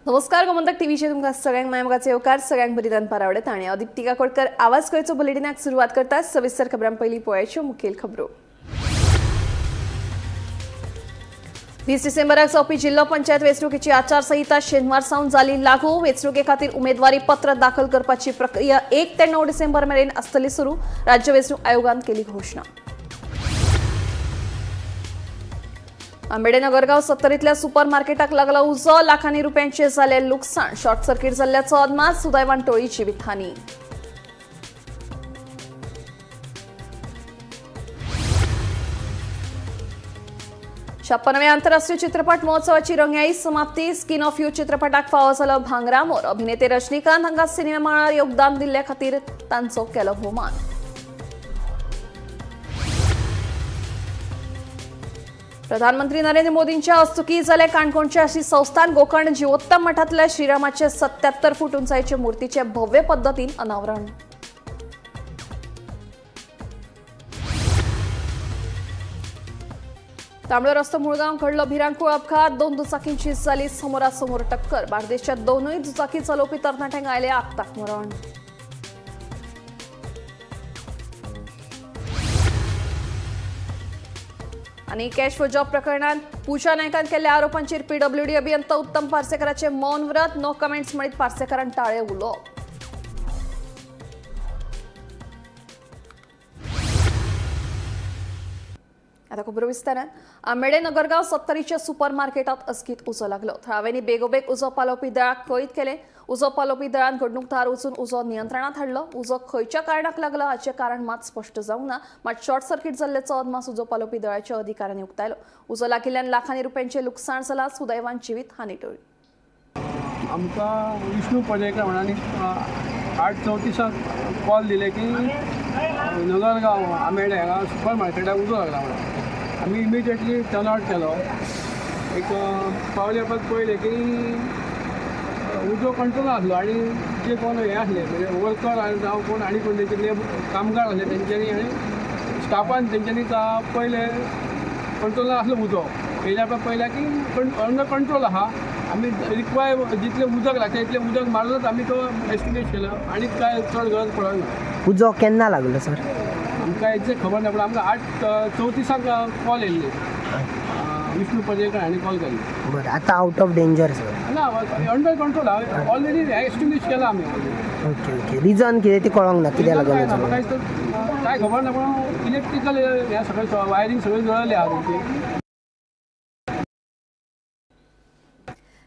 नमस्कार, गोमंतक टीव्हीचेर तुमकां सगळ्यांक माय मोगाचो येवकार. सगळ्यांक बरी दनपार आवडत आनी हांव दीप्ती काकोडकर आवाज गोंयचो बुलेटिनाक सुरवात करता. सविस्तर खबरां पयलीं पळयाच्यो मुखेल खबरो. 20 डिसेंबराक जावपी जिल्लो पंचायत वेंचणुकेची आचारसंहिता शेनवार सावन जाली लागू. वेंचणुके खातीर उमेदवारी पत्र दाखल करपाची प्रक्रिया 1 ते 9 डिसेंबर मेरेन आसतली सुरू. राज्य वेंचणूक आयोगान केली घोशणा. आंबेडे नगरगाव सत्तरीतल्या सुपर मार्केटाक लागला उजो. लाखांनी रुपयांचे जाले लुकसाण. शॉर्ट सर्किट जाल्ल्याचो अदमास. सुदैवान टोळी जिवीतहानी. 56व्या आंतरराष्ट्रीय चित्रपट महोत्सवाची रंगयाळी समाप्ती. स्किन ऑफ you चित्रपटाक फावो जालो भांगरा मोर. अभिनेते रजनीकांत हांकां सिनेमा मळार योगदान दिल्ले खातीर तांचो केलो भोवमान. प्रधानमंत्री नरेंद्र मोदींच्या हस्तुकी जाले काणकोणच्या श्री संस्थान गोकर्ण जिवोत्तम मठातल्या श्रीरामाचे 77 फूट उंचायेचे मूर्तीचे भव्य पद्दतीन अनावरण. तांबडो रस्तो मुळगांव घडलो भिरांकूळ अपघात. 2 दुचाकींची झाली समोरासमोर टक्कर. बार्देशच्या दोनूय दुचाकी चलोवपी तरणाट्यांक आयले आक्ताक मरण. आणि कॅश फॉर जॉब प्रकरणात पूजा नायकान केल्ल्या आरोपांचेर पीडब्ल्यूडी अभियंता उत्तम पार्सेकराचे मौन व्रत. नो कमेंट्स म्हणीत पार्सेकरान टाळे उलोवप. आता खबरो विस्तारान. आंबेडे नगरगांव सत्तरीच्या सुपर मार्केटात अचकीत उजो लागलो. थळाव्यांनी बेगोबेग उजो पालोवपी दळाक कळीत केलें. उजो पालोवपी दळान घडणूक थळार वचून उजो नियंत्रणात हाडलो. उजो खंयच्या कारणाक लागलो हाचें कारण मात स्पश्ट जावंक ना. मात शॉर्ट सर्किट जाल्ल्याचो अदमास उजो पालोवपी दळाच्या अधिकाऱ्यांनी उक्तायलो. उजो लागिल्ल्यान लाखांनी रुपयांचें लुकसाण जालां. सुदैवान जिवीत हानी टळ्ळी. आमकां विष्णू पर्येकर म्हणून 8:34 कॉल दिले की नगरगांव आंबेडे हांगा सुपर मार्केटाक उजो लागला म्हणून. आमी इमिजिएटली टर्न आवट केलो. एक पावले उपरांत पळयलें की उजो कंट्रोल आसलो आनी जे कोण हे आसले, म्हणजे वर्कर आनी जावं कोण आनी कोण तेंचे कामगार आसले तेंच्यांनी आनी स्टाफान तेंच्यांनी पयलें कंट्रोलान आसलो उजो. येयल्या उपरांत पळयलें की अंडर कंट्रोल आहा. आमी रिक्वायर जितलें उदक लागता तितलें उदक मारूनच आमी तो एस्टिमेट केलो आनी काय चड गरज पडना. उजो केन्ना लागलो सर? आमकां एक्झॅक्ट खबर ना, पूण आमकां 8:34 कॉल येयल्ले. विष्णू पर्येकर हांणी कॉल केल्लो. बरं, आतां आउट ऑफ डेंजर सर? ना, अंडर कंट्रोल आहा, ऑलरेडी एस्टिमेट केला आमी ऑलरेडी. ओके ओके रिजन कितें ती कळोंक ना कित्याक लागून काय उजो ना, लागलो? म्हाका काय खबर ना, पूण इलेक्ट्रिकल हें सगळें वायरींग सगळें जळ्ळें आहा तेंची.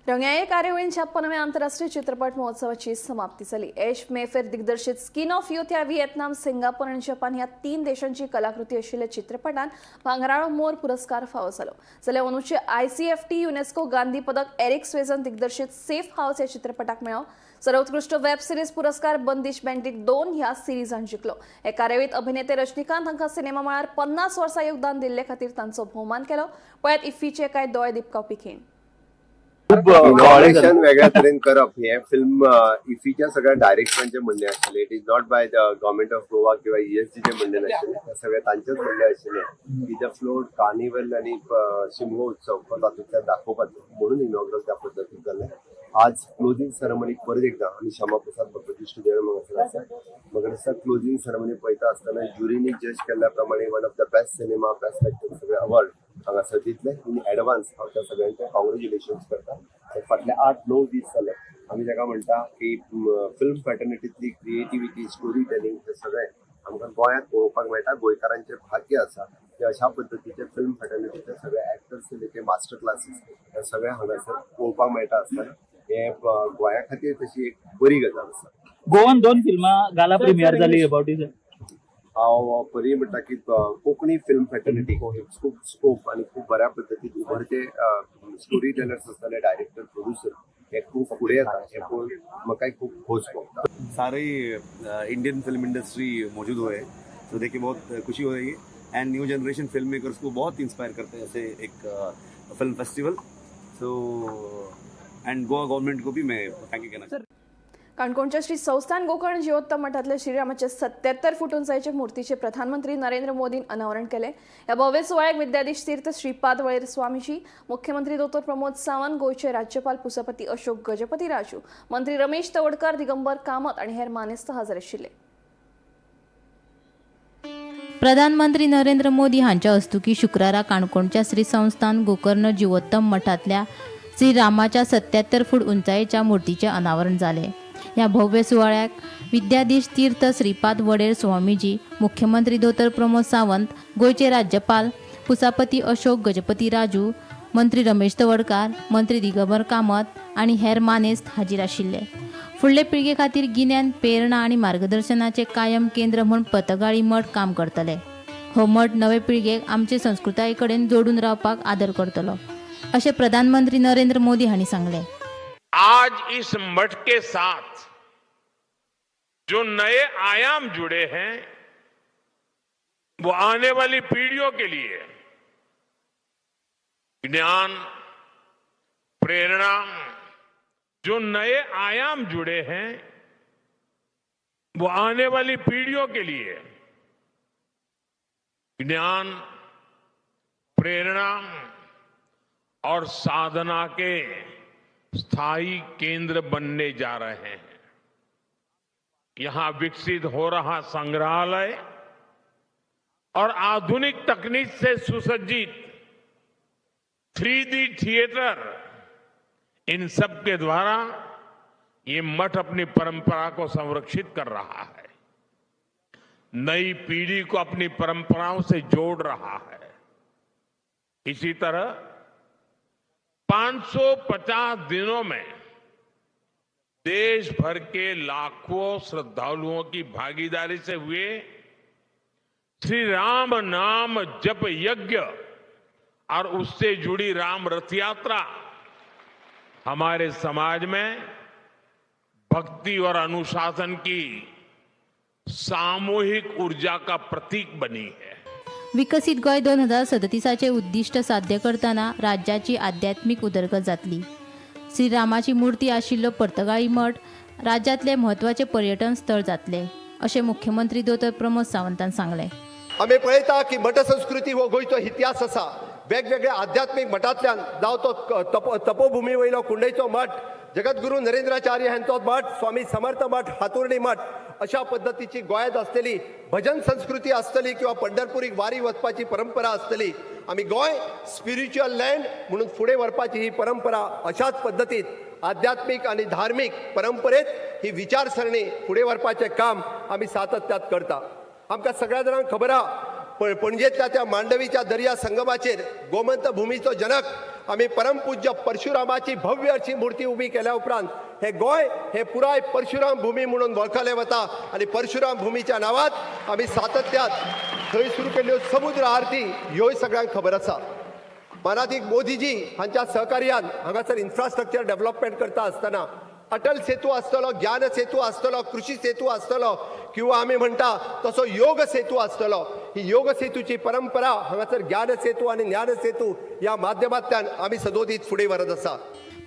रंगयाळे कार्यावळीन 56व्या आंतरराष्ट्रीय चित्रपट महोत्सवाची समाप्ती जाली. एश मेफेर दिग्दर्शित स्किन ऑफ युथ ह्या व्हिएतनाम, सिंगापूर आनी जपान ह्या 3 देशांची कलाकृती आशिल्ल्या चित्रपटान भांगराळो मोर पुरस्कार फावो जालो. जाल्यार अंदूचे आयसीएफटी युनेस्को गांधी पदक एरिक स्वेझन दिग्दर्शित सेफ हाऊस ह्या चित्रपटाक मेळ्ळो. सर्वोत्कृष्ट वेब सिरीज पुरस्कार बंदिश बँडीट 2 ह्या सिरीजान जिखलो. हे कार्यावळीत अभिनेते रजनीकांत हांकां सिनेमा मळार 50 वर्सां योगदान दिल्ले खातीर तांचो भोवमान केलो. पळयात इफ्फीचे कांय दोळे दिपकावपी खीण. खूब इनॉग्रेशन वेगळ्या तरेन करप हे फिल्म इफीच्या सगळ्या डायरेक्टरांचे म्हणणें आशिल्लें. It is not by the government of Goa किंवा ईएसडीचे म्हणणें नाशिल्लें. ते सगळे तांचेच म्हणणें आशिल्लें की the float carnival आनी शिमगो उत्सव हो तातूंतल्यान दाखोवपाचो म्हणून इनॉग्रल त्या पद्दतीन जालें. आज क्लोजींग सेरेमनी परत एकदां आमी श्यामा प्रसाद मुखर्जी स्टुडियो हांगासर आसा. म्हाका दिसता क्लोजींग सेरेमनी पळयता आसतना ज्युरीनी जज केल्ल्या प्रमाणे one of the best cinema, best actor सगळे अवॉर्ड हांगासर दितले. इन एडवान्स हांव त्या सगळ्यांचे कॉंग्रेच्युलेशन्स करता. फाटले 8-9 दीस जाले आमी ताका म्हणटा की फिल्म फ्रेटर्निटीतली क्रिएटिविटी, स्टोरी टेलिंग हे सगळें आमकां गोंयांत पळोवपाक मेळटा. गोंयकारांचें भाग्य आसा की अशा पद्दतीचे फिल्म फ्रेटर्निटीचे सगळे एक्टर्स, ते मास्टर क्लासीस हे सगळे हांगासर पळोवपाक मेळटा आसतना हे गोंया खातीर तशी एक बरी गजाल आसा. गोवन दोन फिल्मां गाला प्रीमियर झाली अबाउट is हांव परी म्हणटा की कोंकणी फिल्म फ्रेटर्निटीक एक खूब स्कोप आनी खूब बऱ्या पद्दतीन उभरते स्टोरी टेलर्स आसतले, डायरेक्टर, प्रोड्युसर हे खूब फुडें येता हें पळोवन म्हाकाय खूब खोस भोगता. सारे इंडियन फिल्म इंडस्ट्री मौजूद हुए तो देखिए बहुत खुशी हो रही है and new generation film makers को बहुत इंस्पायर करते हैं ऐसे एक film festival. So and Goa government को भी मैं thank you कहना चाहूँगा. काणकोणच्या श्री संस्थान गोकर्ण जिवोत्तम मठातल्या श्रीरामाच्या 77 फूट उंचायेच्या मूर्तीचे प्रधानमंत्री नरेंद्र मोदीन अनावरण केले. या भव्य सुवाळ्याक विद्याधीश तीर्थ श्रीपाद वळेर स्वामीजी, मुख्यमंत्री दोतोर प्रमोद सावंत, गोंयचे राज्यपाल पुसपती अशोक गजपती राजू, मंत्री रमेश तवडकर, दिगंबर कामत आणि हेर मानेस्त हजर आशिल्ले. प्रधानमंत्री नरेंद्र मोदी हांच्या हस्तुकी शुक्रारा काणकोणच्या श्री संस्थान गोकर्ण जिवोत्तम मठांतल्या श्री रामाच्या 77 फूट उंचायेच्या मूर्तीचें अनावरण जालें. ह्या भव्य सुवाळ्याक विद्याधीश तीर्थ श्रीपाद वडेर स्वामीजी, मुख्यमंत्री दोतोर प्रमोद सावंत, गोंयचे राज्यपाल पुसापती अशोक गजपती राजू, मंत्री रमेश तवडकार, मंत्री दिगंबर कामत आनी हेर मानेस्त हाजीर आशिल्ले. फुडले पिळगे खातीर गिन्यान, प्रेरणा आनी मार्गदर्शनाचे कायम केंद्र म्हूण पर्तगाळी मठ काम करतले. हो मठ नवे पिळगेक आमचे संस्कृताये कडेन जोडून रावपाक आदर करतलो, अशें प्रधानमंत्री नरेंद्र मोदी हांणी सांगलें. आज इस मठ के साथ जो नए आयाम जुड़े हैं, वो आने वाली पीढ़ियों के लिए ज्ञान, प्रेरणा, जो नए आयाम जुड़े हैं, वो आने वाली पीढ़ियों के लिए ज्ञान, प्रेरणा और साधना के स्थायी केंद्र बनने जा रहे हैं. यहां विकसित हो रहा संग्रहालय और आधुनिक तकनीक से सुसज्जित 3D theatre, in sub K द्वारा ये मठ अपनी परंपरा को संरक्षित कर रहा है, नई पीढ़ी को अपनी परंपराओं से जोड़ रहा है. इसी तरह 550 दिनों में देश भर के लाखों श्रद्धालुओं की भागीदारी से हुए श्री राम नाम जप यज्ञ और उससे जुड़ी राम रथ यात्रा हमारे समाज में भक्ति और अनुशासन की सामूहिक ऊर्जा का प्रतीक बनी है. विकसीत गोंय 2037चें उद्दिश्ट साध्य करतना राज्याची आध्यात्मीक उदरगत जातली. श्रीरामाची मूर्ती आशिल्लो पर्तगाळी मठ राज्यांतलें म्हत्वाचें पर्यटन स्थळ जातलें, अशें मुख्यमंत्री दोतोर प्रमोद सावंतान सांगलें. आमी पळयता की मठ संस्कृती हो गोंयचो इतिहास आसा. वेगवेगळ्या आध्यात्मीक मठांतल्यान, जावं तो तपोभुमी वयलो कुंडयचो मठ, जगद्गुरू नरेंद्राचार्य हांचो मठ, स्वामी समर्थ मठ, हातुर्णी मठ, अशा पद्दतीची गोंयांत आसतली भजन संस्कृती आसतली किंवा पंढरपुरीक वारी वचपाची परंपरा आसतली, आमी गोंय स्पिरिच्युअल लँड म्हणून फुडें व्हरपाची ही परंपरा अशाच पद्दतीत आध्यात्मीक आनी धार्मीक परंपरेत ही विचारसरणी फुडें व्हरपाचें काम आमी सातत्यात करता. आमकां सगळ्या जाणांक खबर आहा, पणजेंतल्या त्या मांडवीच्या दर्या संगमाचेर गोमंत भुमीचो जनक आमी परमपूज्य परशुरामाची भव्य अशी मूर्ती उबी केल्या उपरांत हे गोंय हे पुराय परशुराम भूमी म्हणून वळखले वता आनी परशुराम भुमीच्या नांवात आमी सातत्यात थंय सुरू केल्ल्यो समुद्र आरती ह्योय सगळ्यांक खबर आसा. मानादीक मोदीजी हांच्या सहकार्यान हांगासर इन्फ्रास्ट्रक्चर डेव्हलपमेंट करता आसतना अटल सेतू आसतलो, ज्ञान सेतू आसतलो, कृषी सेतू आसतलो किंवा आमी म्हणटा तसो योग सेतू आसतलो, ही योग सेतूची परंपरा हांगासर ज्ञान सेतू आनी ज्ञान सेतू ह्या माध्यमांतल्यान आमी सदोदीत फुडें व्हरत आसा.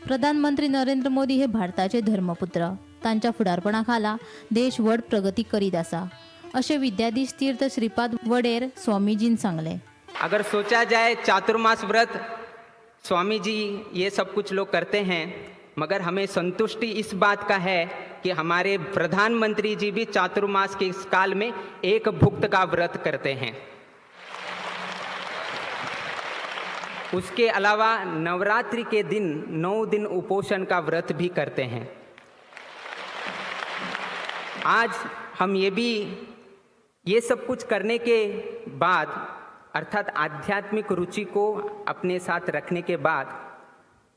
प्रधानमंत्री नरेंद्र मोदी हे भारताचे धर्मपुत्र. तांच्या फुडारपणा खाला देश व्हड प्रगती करीत आसा, अशें विद्याधीश तीर्थ श्रीपाद वडेर स्वामीजीन सांगलें. अगर सोचा जाए, चातुर्मास व्रत, स्वामी जी, ये सब कुछ लोग करते हैं, मगर हमें संतुष्टि इस बात का है कि हमारे प्रधानमंत्री जी भी चातुर्मास के इस काल में एक भुक्त का व्रत करते हैं. उसके अलावा नवरात्रि के दिन 9 दिन उपोषण का व्रत भी करते हैं. आज हम ये भी, ये सब कुछ करने के बाद, अर्थात आध्यात्मिक रुचि को अपने साथ रखने के बाद,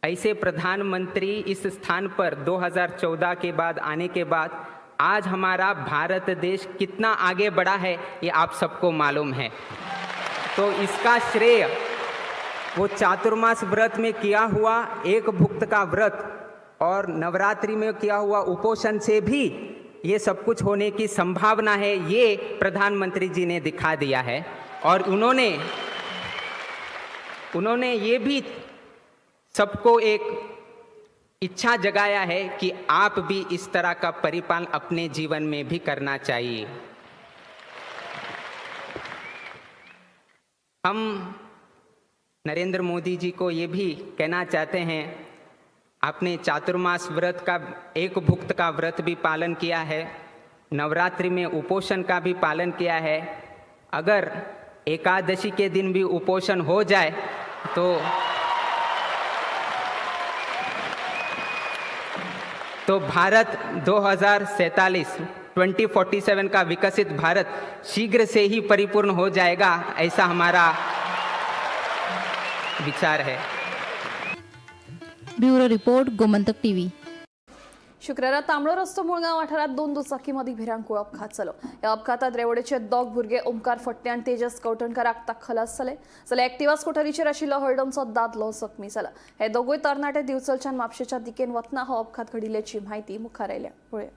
ऐसे प्रधानमंत्री इस स्थान पर 2014 के बाद आने के बाद आज हमारा भारत देश कितना आगे बढ़ा है, ये आप सबको मालूम है. तो इसका श्रेय वो चातुर्मास व्रत में किया हुआ एक भुक्त का व्रत और नवरात्रि में किया हुआ उपोषण से भी ये सब कुछ होने की संभावना है, ये प्रधानमंत्री जी ने दिखा दिया है. और उन्होंने उन्होंने ये भी सबको एक इच्छा जगाया है कि आप भी इस तरह का परिपालन अपने जीवन में भी करना चाहिए। हम नरेंद्र मोदी जी को ये भी कहना चाहते हैं, आपने चातुर्मास व्रत का, एक भुक्त का व्रत भी पालन किया है, नवरात्रि में उपोषण का भी पालन किया है। अगर एकादशी के दिन भी उपोषण हो जाए तो भारत 2047 2047 का विकसित भारत शीघ्र से ही परिपूर्ण हो जाएगा, ऐसा हमारा विचार है। Bureau report, Gomantak TV. शुक्रारा तांबडो रस्तो मुळगांव वाठारात दोन दुचाकीमध्ये भिरांकूळ अपघात जालो. ह्या अपघातात रेवडेचे दोग भुरगे ओमकार फट्टे आनी तेजस कवठणकर आक्ताक खलास जाले, जाल्यार एक्टिवा स्कुटरीचेर आशिल्लो हळडणचो दादलो जखमी जाला. हे दोगूय तरणाटे दिवचलच्यान म्हापशेच्या दिकेन वतना हो अपघात घडिल्ल्याची म्हायती मुखार आयल्या. पळोवया.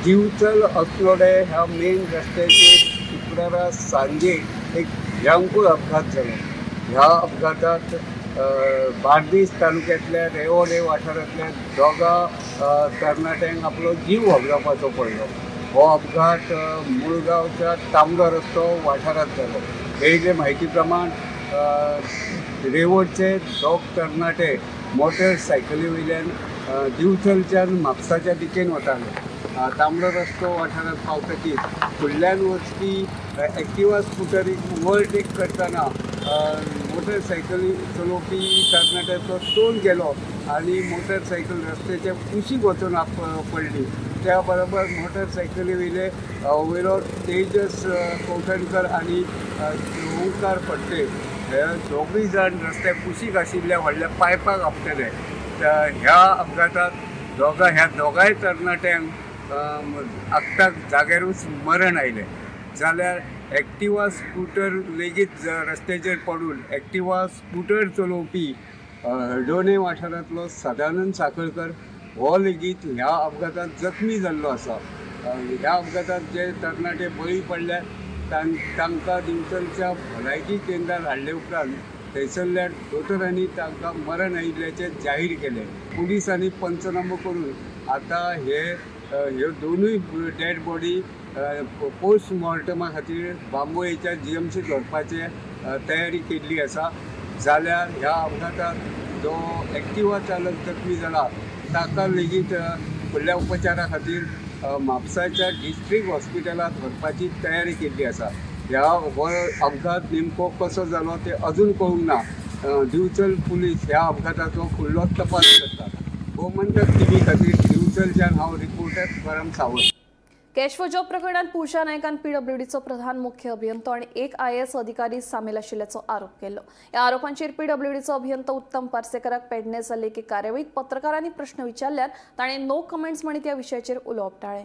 दिवचल अस्नोडें ह्या मेन रस्त्याचेर शुक्रारा सांजे एक भिरांकूळ अपघात जालो. ह्या अपघातात बार्देस तालुक्यांतल्या रेवोडे वाठारांतल्या दोगां तरणाट्यांक आपलो जीव वगडावपाचो पडलो. हो अपघात मुळगांवच्या तांबडो रस्तो वाठारांत जालो. मेळिल्ले म्हायती प्रमाण रेवोडचे दोग तरणाटे मोटरसायकली वयल्यान दिवचलच्यान म्हापसाच्या दिकेन वताले. तांबडो रस्तो वाठारांत पावतकीच फुडल्यान वचपी एक्टिवा स्कुटरीक ओवरटेक करतना मोटरसायकली चलोवपी तरणाट्याचो तोल गेलो आनी मोटरसायकल रस्त्याच्या कुशीक वचून पडली. त्या बरोबर मोटरसायकली वयले वयलो तेजस कवठणकर आनी ओंकार फडते हे दोगूय जाण रस्त्या कुशीक आशिल्ल्या व्हडल्या पायपाक आपटले. ह्या अपघातांत ह्या दोगांय तरणाट्यांक आक्ताक जाग्यारूच मरण आयलें. जाल्यार एक्टिवा स्कुटर लेगीत रस्त्याचेर पडून एक्टिवा स्कुटर चलोवपी हळदोणे वाठारांतलो सदानंद साखळकर हो लेगीत ह्या अपघातांत जखमी जाल्लो आसा. ह्या अपघातांत जे तरणाटे बळी पडल्या तांकां दिवचलच्या भलायकी केंद्रार हाडले उपरांत थंयसरल्या दोतोरांनी तांकां मरण आयिल्ल्याचें जाहीर केलें. पुलिसांनी पंचनामो करून आतां ह्यो दोनूय डेड बॉडी पोस्टमॉर्टमा खातीर बांबोळेच्या जीएमसीत व्हरपाचे तयारी केल्ली आसा. जाल्यार ह्या अपघातांत जो एक्टिवा चालक जखमी जाला ताका लेगीत फुडल्या उपचारा खातीर म्हापसाच्या डिस्ट्रिक्ट हॉस्पिटलांत व्हरपाची तयारी केल्ली आसा. ह्या हो अपघात नेमको कसो जालो तें अजून कळूंक ना. दिवचल पुलीस ह्या अपघाताचो फुडलो तपास करतात. गोमंतक टीव्ही खातीर दिवचलच्यान हांव reporter Param Sawant. Cash for job प्रकरणात पूजा नायकान पीडब्ल्यूडीचो प्रधान मुख्य अभियंतो आनी एक आयएएस अधिकारी सामील आशिल्ल्याचो आरोप केल्लो. ह्या आरोपांचेर पीडब्ल्यूडीचो अभियंतो उत्तम पार्सेकराक पेडणे जाल्ले एके कार्यावळीत पत्रकारांनी प्रश्न विचारल्यार ताणें नो कमेंट्स म्हणीत ह्या विशयाचेर उलोवप टाळ्ळें.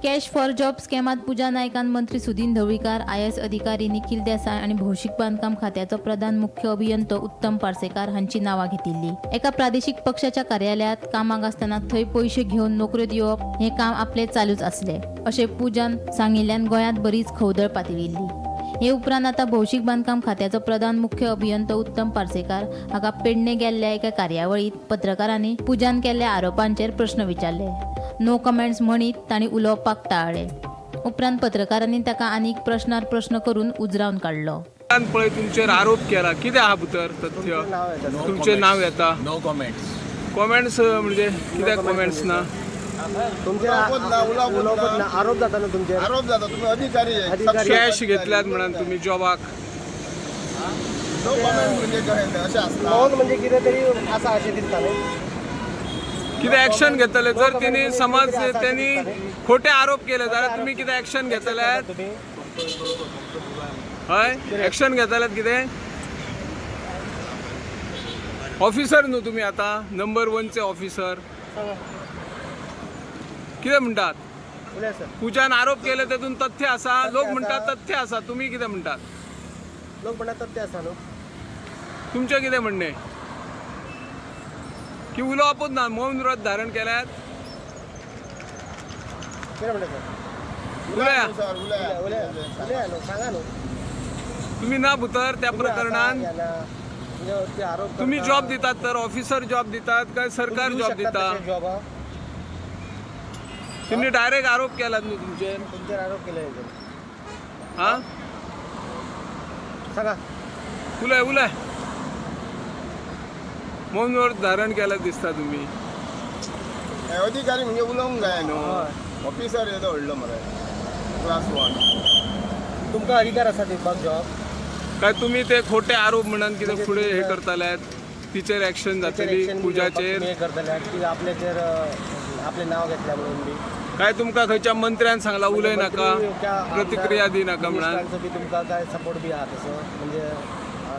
कॅश फॉर जॉब स्कॅमात पूजा नायकान मंत्री सुदिन ढवळीकार, आयएएस अधिकारी निखील देसाय आनी भौशीक बांदकाम खात्याचो प्रधान मुख्य अभियंतो उत्तम पार्सेकार हांची नांवां घेतिल्ली. एका प्रादेशीक पक्षाच्या कार्यालयात कामाक आसतना थंय पयशे घेवन नोकऱ्यो दिवप हें काम आपलें चालूच आसलें अशें पूजान सांगिल्ल्यान गोंयांत बरीच खवदळ पातळिल्ली. हे उपरांत आतां भौशीक बांदकाम खात्याचो प्रधान मुख्य अभियंतो उत्तम पार्सेकार हाका पेडणे गेल्ल्या एका कार्यावळीत पत्रकारांनी पूजान केल्ल्या आरोपांचेर प्रश्न विचारले. नो कमेंट्स म्हणीत तांणी उलोवपाक टाळ्ळें. उपरांत पत्रकारांनी ताका आनीक प्रश्नार प्रश्न करून उजरावन काडलो. पळय तुमचेर आरोप केला, कितें आहा भितर तथ्य? तुमचें नांव येता. No comments. कॉमेंट्स म्हणजे कित्याक कॉमेंट्स ना? आरोप जाता ना तुमचेर, आरोप जाता. तुम्ही अधिकारी, कॅश घेतल्यात म्हणून तुम्ही जॉबाक. नो कॉमेंट म्हणजे काय अशें आसता? मौन म्हणजे कितें तरी आसा अशें दिसता न्हू. कितें एक्शन घेतले जर तेणी समज तेणी खोटे आरोप केले जाल्यार तुमी कितें एक्शन घेतले? हय, एक्शन घेतल्यात कितें? ऑफिसर न्हू तुमी आतां, नंबर वनचे ऑफिसर, कितें म्हणटात? उलय सर. पूजान आरोप केले तेतून तथ्य आसा? लोक आसा. म्हणटात तथ्य आसा, तुमी कितें म्हणटात? लोक म्हणटात तथ्य आसा न्हू. तुमचें कितें म्हणणें की उलोवपूच ना, मौन व्रत धारण केल्यात? कितें म्हणटा सर? उलया. सर, उलया. उलय उलय न्हू, सांगा न्हू. तुम्ही ना भुतर त्या प्रकरणान? तुम्ही आसा, या ना. म्हणजे ते आरोप तुम्ही करता. जॉब दितात तर ऑफिसर जॉब दितात काय सरकार तुम्ही दिवू जॉब शकतात दिता? तशे जॉब हा? तुम्ही डायरेक्ट आरोप केलात न्हू तुमचेर? तुमचेर आरोप केले तेंच्यानी. हा, सांगा. उलय उलय. मौन व्रत धारण केला दिसता तुम्ही. हे अधिकारी म्हणजे उलोवंक जाय न्हू. ऑफिसर येदो व्हडलो मरे, क्लास 1. तुमकां अधिकार आसा दिवपाक जॉब? काय तुम्ही ते खोटे आरोप म्हणून कितें म्हणजे फुडें हे तुमकां- करताले, तिचेर एक्शन जातली पूजाचेर? हे करतले की आपल्याचेर आपलें नांव घेतल्या म्हणून बी? काय तुमकां खंयच्या मंत्र्यान सांगला उलय नाका, मंत्री त्या प्रतिक्रिया दी नाका म्हणून? मिनिस्टरांचो बी तुमकां काय सपोर्ट बी आहा तसो? म्हणजे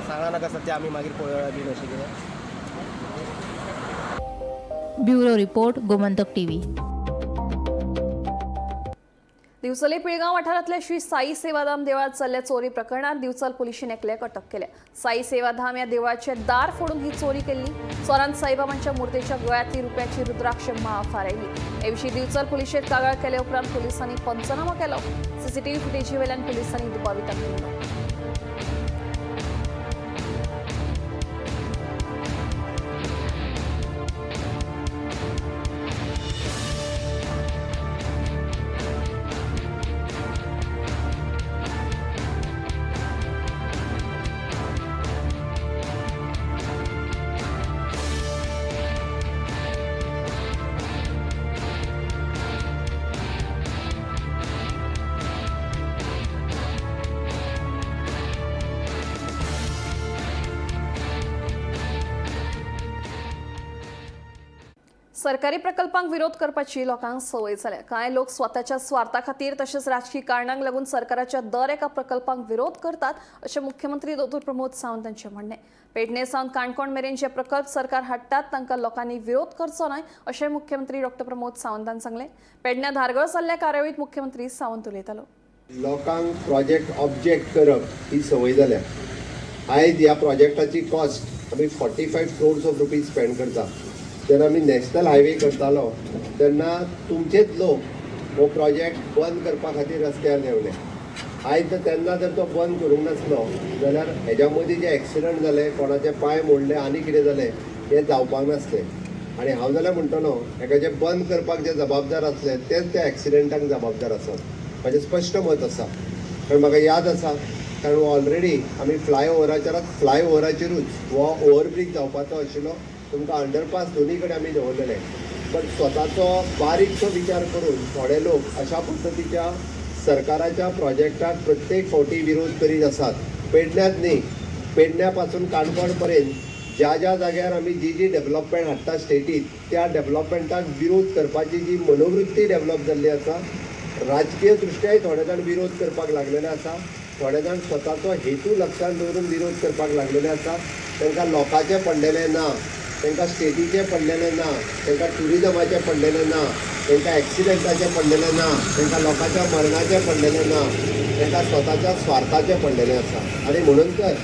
सांगा नाका सध्या, आमी मागीर पळोवया बी अशें कितें? Bureau report, Gomantak TV. Divchal Pilgaon वाठारांतल्या श्री साई सेवाधाम देवळात चल्ल्या चोरी प्रकरणात दिवचल पुलिशेन एकल्याक अटक केल्या. साई सेवाधाम या देवळाचे दार फोडून ही चोरी केल्ली. चोरान साईबाबांच्या मूर्तीच्या गळ्यांतली रुप्याची रुद्राक्ष माळ फारायली. हे विशीं दिवचल पुलिशेत कागाळ केले उपरांत पोलिसांनी पंचनामो केलो. सीसीटीव्ही फुटेजी वयल्यान पोलिसांनी दुबाविताक धरलो. सरकारी प्रकल्पांक विरोध करपाची लोकांक संवय जाल्या. कांय लोक स्वताच्या स्वार्था खातीर तशेंच राजकी कारणांक लागून सरकाराच्या दर एका प्रकल्पांक विरोध करतात अशें मुख्यमंत्री दोतोर प्रमोद सावंत हांचें म्हणणें. पेडणे सावन काणकोण मेरेन जे प्रकल्प सरकार हाडटात तांकां लोकांनी विरोध करचो न्हय अशें मुख्यमंत्री डॉ प्रमोद सावंत हांणी सांगलें. पेडण्यां धारगळ जाल्ल्या कार्यावळींत मुख्यमंत्री सावंत उलयतालो. लोकांक प्रोजेक्ट ऑब्जेक्ट करप ही संवय जाल्या. आयज ह्या प्रोजेक्टाची कॉस्ट आमी 45 क्रोर्स ऑफ रुपीज स्पेंड करता. जेन्ना आमी नॅशनल हायवे करतालो तेन्ना तुमचेच लोक हो प्रोजेक्ट बंद करपा खातीर रस्त्यार देंवले. आयज जर तेन्ना जर तो बंद करूंक नासलो जाल्यार हेज्या मदीं जे एक्सिडंट जाले, कोणाचे पांय मोडले आनी कितें जालें, हें जावपाक नासलें. आनी हांव जाल्यार म्हणटलो हेका जे बंद करपाक जे जबाबदार आसले तेच त्या एक्सिडंटाक जबाबदार आसात. म्हाजें स्पश्ट मत आसा, कारण म्हाका याद आसा, कारण ऑलरेडी आमी फ्लायओवराचेरूच हो ओवरब्रीज जावपाचो आशिल्लो. तुमकां अंडरपास दोनी कडेन आमी दवरलेले, बट स्वताचो बारीकसो विचार करून थोडे लोक अशा पद्दतीच्या सरकाराच्या प्रोजेक्टाक प्रत्येक फावटी विरोध करीत आसात. पेडण्यांत न्ही, पेडण्या पासून काणकोण पर्यंत ज्या ज्या जाग्यार आमी जी जी डेवलपमेंट हाडटा स्टेटीत, त्या डेवलपमेंटाक विरोध करपाची जी मनोवृत्ती डेवलप जाल्ली आसा, राजकीय दृश्ट्याय थोडे जाण विरोध करपाक लागलेले आसा, थोडे जाण स्वताचो हेतू लक्षांत दवरून विरोध करपाक लागलेले आसा. तांकां लोकांचें पडलेलें ना, तांकां स्टेटीचें पडलेलें ना, तांकां ट्युरिजमाचें पडलेलें ना, तांकां एक्सिडंटाचें पडलेलें ना, तांकां लोकांच्या मरणाचें पडलेलें ना, तांकां स्वताच्या स्वार्थाचें पडलेलें आसा. आनी म्हणून तर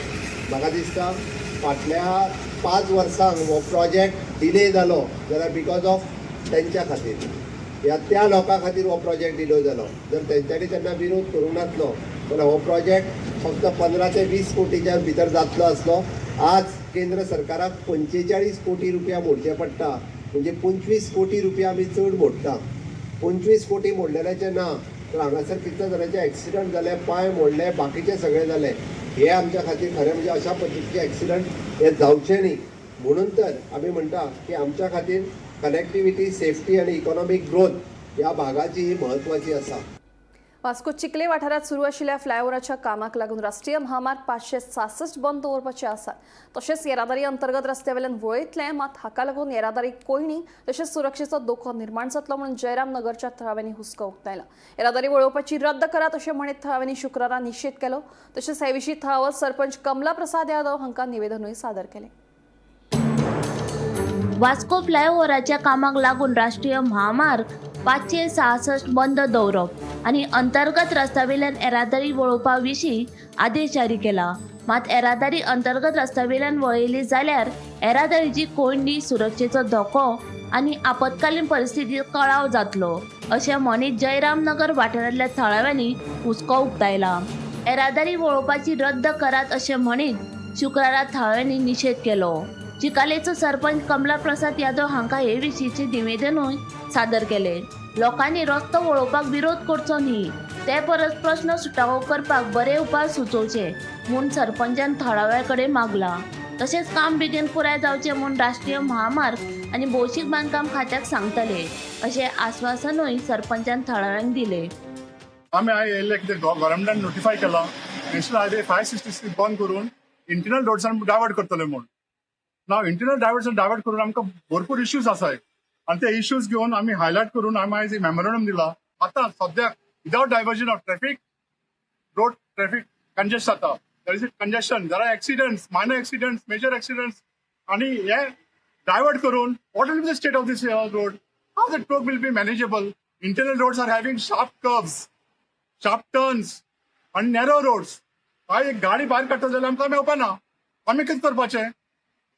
म्हाका दिसता फाटल्या 5 वर्सांक हो प्रोजेक्ट डिले जालो जाल्यार because of तेंच्या खातीर ह्या त्या लोकां खातीर हो प्रोजेक्ट डिले जालो. जर तेंच्यांनी तेन्ना विरोध करूंक नासलो जाल्यार हो प्रोजेक्ट फक्त 15 ते 20 कोटीच्या भितर जातलो आसलो. आज केंद्र सरकाराक 45 कोटी रुपया मोडचे पडटा, म्हणजे 25 कोटी रुपया आमी चड मोडटा. 25 कोटी मोडलेल्याचे ना तर हांगासर कितले जाणांचे एक्सिडंट जाले, पांय मोडले, बाकीचे सगळे जाले. हे आमच्या खातीर खरें म्हणजे अशा पद्दतीचे एक्सिडंट हे जावचे न्ही म्हणून तर आमी म्हणटा की आमच्या खातीर कनेक्टिविटी, सेफ्टी आनी इकॉनॉमीक ग्रोथ ह्या भागाची ही म्हत्वाची आसा. वास्को चिखले वाठारात सुरू आशिल्ल्या फ्लायओव्हराच्या कामाक लागून राष्ट्रीय म्हामार्ग 566 बंद दवरपाचे आसात. तशेंच येरादारी अंतर्गत रस्त्यावेल्यान वळयतले, मात हाका लागून येरादारी कोयणी तशेंच सुरक्षेचो धोको निर्माण जातलो म्हणून जयराम नगरच्या थळाव्यांनी हुस्को उक्तायला. येरादारी वळोवपाची रद्द करात अशें म्हणीत थळाव्यांनी शुक्रारा निशेध केलो. तशेंच हे विशीं थळावो सरपंच कमला प्रसाद यादव हांकां निवेदनूय सादर केलें. वास्को फ्लायओव्हराच्या कामाक लागून राष्ट्रीय म्हामार्ग 566 बंद दवरप आनी अंतर्गत रस्त्यावेल्यान येरादारी वळोवपा विशीं आदेश जारी केला. मात येरादारी अंतर्गत रस्त्यावेल्यान वळयली जाल्यार येरादारीची कोंयडी, सुरक्षेचो धोको आनी आपत्कालीन परिस्थितीत कळाव जातलो अशें म्हणीत जयराम नगर वाठारांतल्या थळाव्यांनी हुस्को उक्तायला. येरादारी वळोवपाची रद्द करात अशें म्हणीत शुक्रारा थळाव्यांनी निशेध केलो. चिकालेचो सरपंच कमला प्रसाद यादव हांकां हे विशींचें निवेदनूय सादर केलें. लोकांनी रस्तो वळोवपाक विरोध करचो न्ही, ते परस प्रस्न सुटावो करपाक बरे उपाय सुचोवचे म्हूण सरपंचान थळाव्यां कडेन मागलां. तशेंच काम बेगीन पुराय जावचें म्हूण राष्ट्रीय म्हामार्ग आनी भौशीक बांदकाम खात्याक सांगतले अशें आस्वासनूय सरपंचान थळाव्यांक दिलें. आमी आयज येयल्ले कितें, गव्हर्मेंटान नोटिफाय केलां, नॅशनल हायवे 566 बंद करून इंटरनल रोड्सान डायवर्ट करतले म्हूण. नाव इंटरनल डायवर्सन डायवर्ट करून आमकां भरपूर इश्यूज आसाय आनी ते इश्यूज घेवन आमी हायलायट करून आमी आयज मेमोरंडम दिला. आतां सद्याक without diversion of traffic, road traffic congest जाता. There is a congestion, there are accidents, minor accidents, major accidents. आनी हे डायवर्ट करून what will be the state of this road? How the road will be manageable? Internal roads are having sharp curves, sharp turns आनी narrow roads. आयज एक गाडी भायर काडटा जाल्यार आमकां मेळपा ना. आमी कितें करपाचें?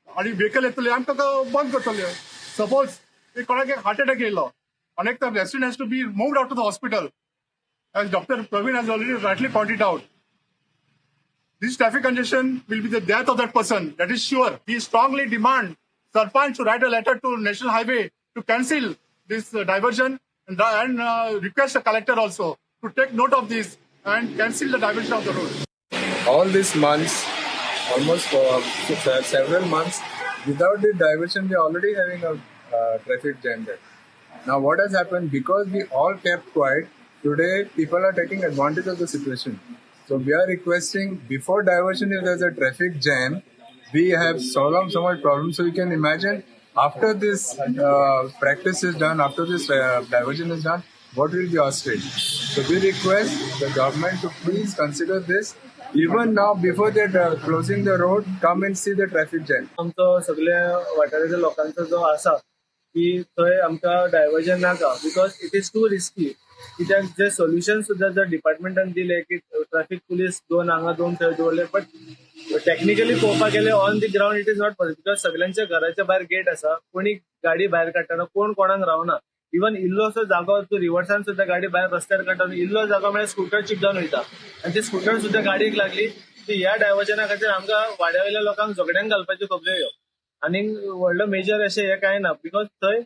आनी व्हेकल येतले, आमकां बंद करतले. सपोज एक कोणाक एक हार्ट अटॅक येयलो आनी एक resident has to be moved out to the hospital, as Doctor Praveen has already rightly pointed out, this traffic congestion will be the death of that person. That is sure. We strongly demand Sarpanch to write a letter to National Highway to cancel this diversion and request the collector also to take note of this and cancel the diversion of the road. All these months, almost for several months, without the diversion, we are already having a traffic jam there. Now, what has happened? Because we all kept quiet, today people are taking advantage of the situation. So we are requesting, before diversion, if there's a traffic jam, we have solved so much problem. So you can imagine after this practice is done, after this diversion is done, what will be our state? So we request the government to please consider this. Even now, before they're closing the road, come and see the traffic jam. आमचो सगळ्या वाठाराच्या लोकांचो जो आसा की थंय आमकां diversion नाका, because it is too risky. कित्याक जे सोल्युशन सुद्दां जर डिपार्टमेंटान दिले की ट्रॅफिक पुलीस दोन हांगा, दोन थंय दवरले, बट टॅक्निकली पळोवपाक गेले, on the ground it is not possible, because सगळ्यांच्या घराच्या भायर गेट आसा. कोणी गाडी भायर काडटना कोण कोणाक रावना. इवन इल्लोसो जागो, तूं रिवर्सान सुद्दां गाडी भायर रस्त्यार काडटा, इल्लो जागो म्हळ्यार स्कुटर चिपडावन वयता आनी ती स्कुटर सुद्दां गाडयेक लागली ती. ह्या डायवर्जना खातीर आमकां वाड्या वयल्या लोकांक झगड्यांक घालपाच्यो खबऱ्यो ह्यो. आनीक व्हडलो मेजर अशें हें कांय ना, because थंय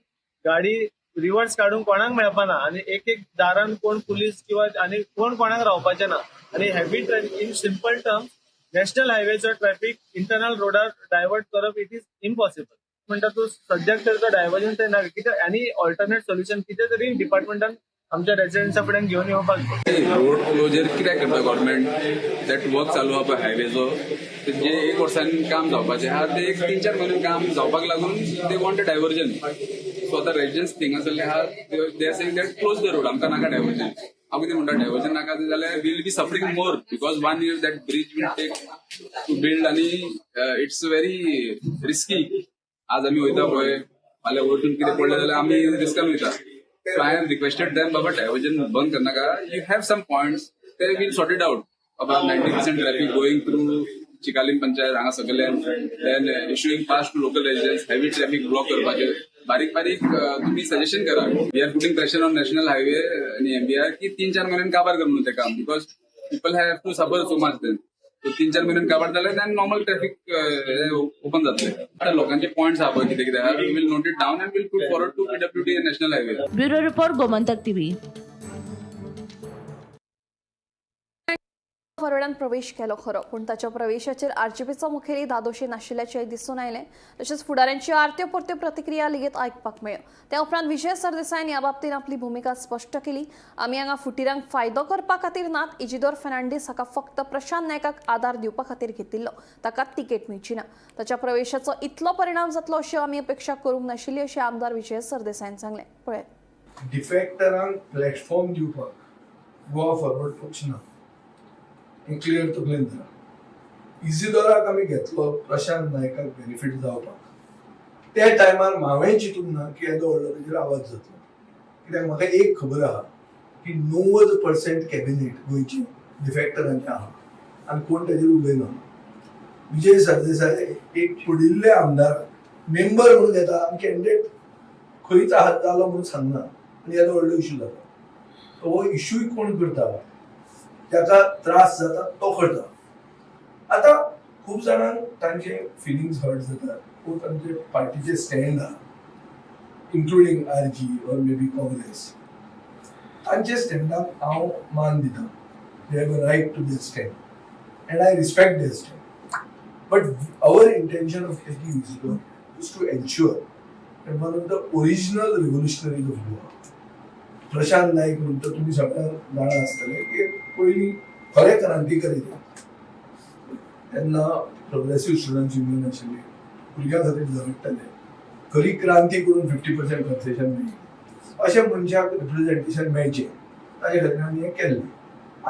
गाडी रिवर्स काडूंक कोणाक मेळपाना आनी एक एक दारान कोण पुलीस किंवा आनी कोण कोणाक रावपाचें ना. आनी heavy traffic, in simple term, national हायवेचो traffic internal रोडार डायवर्ट करप, it is impossible. म्हणटा तूं सद्याक तर तो डायवर्जन थंय ना. कित्याक आनी ऑल्टरनेट सोल्युशन कितें तरी डिपार्टमेंटान आमच्या रेसिडेंट्सा फुड्यान घेवन येवपाक जाय. रोड क्लोजर कित्याक करता गव्हर्मेंट? That work चालू आहा पळय हायवेचो, जे एक वर्सान काम जावपाचें आहा ते एक 3-4 म्हयन्यान काम जावपाक लागून they want a diversion. So आतां रेजिडन्स थिंगासरले आहा, they are saying that close the road, आमकां नाका डायवर्जन. हांव कितें म्हणटा, डायवर्जन नाका जाल्यार we'll be suffering more, because one year that bridge will take to build आनी it's very risky. आज आमी वयता पळय, फाल्यां वचून कितें पडलें जाल्यार आमी रिस्कान वयता. So I have requested them, Baba, diversion बंद करनाका. You have some points, they will sort it out. बाबा, 90% traffic going through Chicalim panchayat हांगा सगळ्यान, then issuing pass to local residents, heavy traffic block करपाचे बारीक बारीक तुम्ही सजेशन करा. We are putting pressure on National Highway आणि एमव्हीआय की 3-4 म्हयन्यान काबार कर म्हणून ते काम, because people have to suffer so much. Then 3-4 म्हयन्यान काबार जालें, then normal traffic open जातले. आतां लोकांचे पॉयंट्स आहा पळय कितें कितें आहा, we'll note it down and we'll put forward to PWD and National Highway. Bureau report, Gomantak TV. फॉरवर्डान प्रवेश केलो खरो, पूण ताच्या प्रवेशाचेर आरजीपीचो मुखेली धादोशी नाशिल्ल्याचें दिसून आयलें. तशेंच फुडाऱ्यांची आरत्यो परत्यो प्रतिक्रिया लेगीत आयकपाक मेळ्ळ्यो. त्या उपरांत विजय सरदेसायान ह्या बाबतींत आपली भुमिका स्पश्ट केली. आमी हांगा फुटिरांक फायदो करपा खातीर नात. इजिदोर फेर्नांडीस हाका फक्त प्रशांत नायकाक आदार दिवपा खातीर घेतिल्लो. ताका तिकेट मेळची ना. ताच्या प्रवेशाचो इतलो परिणाम जातलो अशी आमी अपेक्षा करूंक नाशिल्ली, अशें आमदार विजय सरदेसायान सांगलें. पळयात. डिफेक्टरांक प्लॅटफॉर्म दिवपाक गोवा फॉरवर्ड पक्ष ना, हें क्लियर तकलेन धरा. इजिदोराक आमी घेतलो प्रशांत नायकाक बेनिफीट जावपाक. त्या टायमार हांवें चिंतूंक ना की येदो व्हडलो तेजेर आवाज जातलो. कित्याक म्हाका एक खबर आहा की 90% कॅबिनेट गोंयची डिफेक्टरांचें आहा आनी कोण ताजेर उलयना. विजय सरदेसाय एक पडिल्ले आमदार मेंबर म्हणून घेता आनी कॅन्डिडेट खंयच आहा जालो म्हणून सांगना आनी येदो व्हडलो इशू जाता. सो हो इशूय कोण करता, ताका त्रास जाता तो करता. आतां खूब जाणांक तांचे फिलिंग्स हर्ट जातात, खूब तांचे पार्टीचे स्टँड आहा, including RG or maybe Congress. तांचे स्टँडाक हांव मान दिता. They have a right to their stand and I respect their stand, but our intention of taking Isidore is to ensure that one of the original revolutionaries of Goa, Prashant Naik म्हणटा, तुमी सगळ्यांक जाणा आसतले की पयलीं खरे क्रांतिकारी ते. तेन्ना प्रोग्रेसीव स्टुडंट्स युनियन आशिल्ली, भुरग्यां खातीर झगडटाले, खरी क्रांती करून 50% कन्सेशन मेळ्ळी. अशा मनशाक रिप्रेझेंटेशन मेळचें ताजे खातीर आमी हें केल्लें.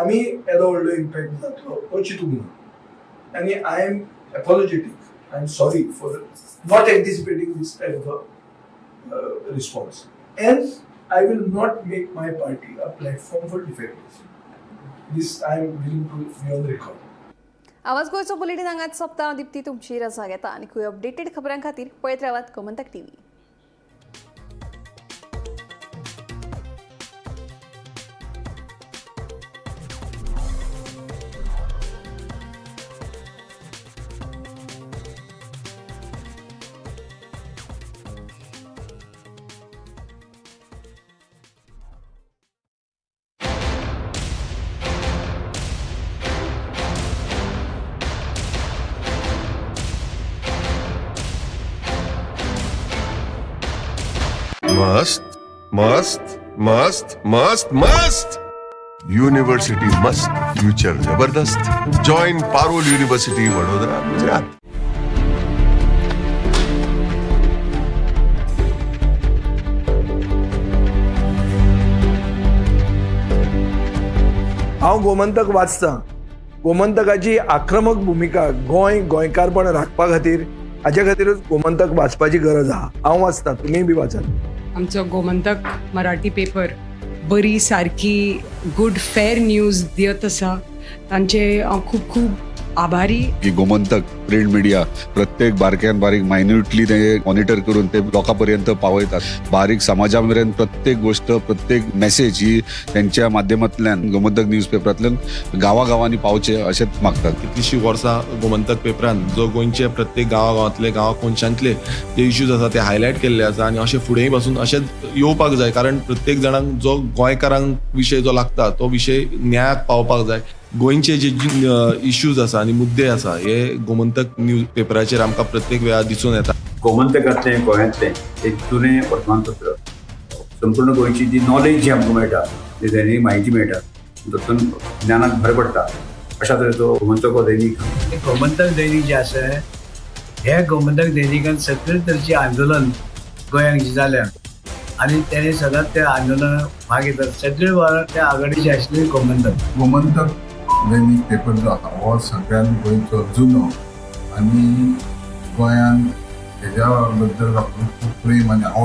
आमी येदो व्हडलो इम्पॅक्ट जातलो तो चिंतूंक ना आनी I am apologetic. I am sorry for not anticipating this type of response and I will not make my party a platform for defectors. This I am willing to be on record. आवाज गोंयचो bulletin हांगाच सोंपता. हांव दिप्ती तुमची रजा घेता आनी खूब अपडेटेड खबरां खातीर पळयत रावात गोमंतक टीव्ही. मस्त मस्त मस्त मस्त मस्त यूनिवर्सिटी मस्त, फ्यूचर जबरदस्त. Join Parul university, Vadodara, Gujarat. हांव गोमंतक वाचतां. गोमंतकाची आक्रमक भुमिका गोंय गोंयकारपण राखपा खातीर, हाजे खातीरच गोमंतक वाचपाची गरज आहा. हांव वाचतां, तुमीय बी वाचात. आमचो गोमंतक मराठी पेपर बरी सारकी गुड फेर न्यूज दियत आसा. तांचे हांव खूब खूब आभारी. की गोमंतक प्रिंट मिडिया प्रत्येक बारक्यान बारीक मायन्युटली ते मॉनिटर करून ते लोकां पर्यंत पावयतात. बारीक समाजा मेरेन प्रत्येक गोष्ट, प्रत्येक मेसेज ही त्यांच्या माध्यमांतल्यान, गोमंतक न्यूज पेपरांतल्यान गांवागांवांनी पावचे अशेंच मागतात. कितलीशीं वर्सां गोमंतक पेपरान जो गोंयचे प्रत्येक गांवागांवांतले, गांवा कोनशांतले जे इश्यूज आसा ते हायलायट केल्ले आसा आनी अशें फुडेंय पासून अशेंच येवपाक जाय, कारण प्रत्येक जाणांक जो गोंयकारांक विशय जो लागता तो विशय न्यायाक पावपाक जाय. गोंयचे जे इश्यूज आसा आनी मुद्दे आसा हे गोमंतक न्यूज पेपराचेर आमकां प्रत्येक वेळार दिसून येता. गोमंतकांतलें, गोंयांतलें एक जुनें वर्तमानपत्र. संपूर्ण गोंयची जी नॉलेज जी आमकां मेळटा, जी दैनीक म्हायती मेळटा, तातूंत ज्ञानाक भर पडटा. अशा तरेचो गोमंतक हो दैनीक. गोमंतक दैनिक जे आसा, हे गोमंतक दैनिकान सगळे तरेचे आंदोलन गोंयांत जे जाल्या आनी तेणे सदांच त्या आंदोलनात भाग घेतात. सगळे वेळार त्या आघाडीचे आशिल्ले गोमंतक. गोमंतक दैनिक पेपर जो आसा हो सगळ्यात गोंयचो जुनो आनी गोंयान हेज्या बद्दल लोकांक खूब प्रेम आनी आवड.